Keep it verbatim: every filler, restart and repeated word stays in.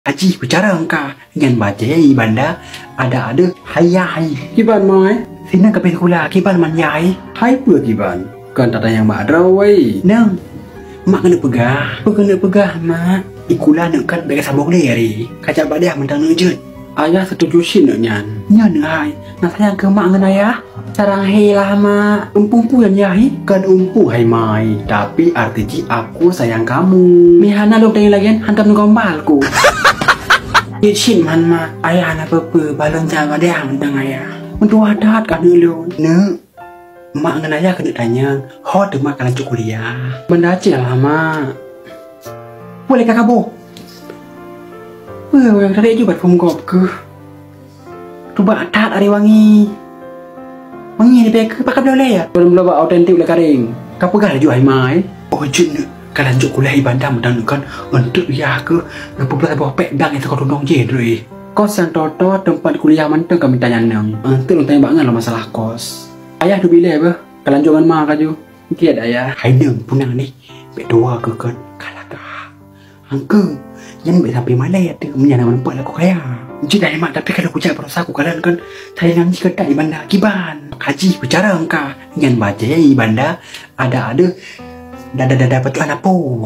Aji beucara engka nyan bajée banda ada-ada hai yah hai. Kiban mai? Sinan ka pih sikula, kiban man yah hai? Hai peue kiban? Kan tatanyong mak droe wai. Nang, mak keuneuk peugah. Peue keuneuk peugah, mak? Ikula neuk kan bèk sambông lé ari. Kajak bak dia mantong neuk jeuet. Ayah setuju cit neuk nyan. Nyan hai, na sayang keu mak ngon ayah? Sarang hé lah, mak. Umpung peue nyan yah hi? Kan umpung hai mai, tapi arti jih aku sayang kamu. Mihana lôn tanyong lagèe nyan hantom neugombal ku. Cit-cit man, mak. Ayah hana peue-peue, balon jaga deh mantong ayah. Meutuwah that ka neuk lôn. Neuk, mak ngon ayah keuneuk tanyong, ho teuma ka lanjut kuliah? Banda Aceh lah, mak. Boleh ka kaboh? Peue ureueng tarék ju bak phôn gob keuh? Tubak that ari wangi. Wangi leubeh keu pakai bloe lé ya? Belum bloe bak autentik uleh karing. Ka peugah laju hai mai. Oh jeuet neuk ka lanjut kuliah ibanda meudan kan. Untuk yah keuh geupeubloe saboh pék dang nyang teuka tunong jih droe. Kos nyang toto teumpat kuliah mantong ka mita nyan nang. Untuk lôn tanyong bak ngon lom masalah kos. Ayah duek bilé beuh. Ka lanjut ngon ma kaju. Giat ayah. Hai nang punang ni. Bèk dua keuh kan. Ka lagak. Angkeung, nyan bèk sampai malèe ateueh meunyan na meurumpok lakoe kaya. Jeuet dah mak, tapi kalau kujak baroesa kukalon kan, saingan jih keutak ibanda kiban. Haji beucara engka, nyan bajée ibanda ada-ada dada-dada patuan apo.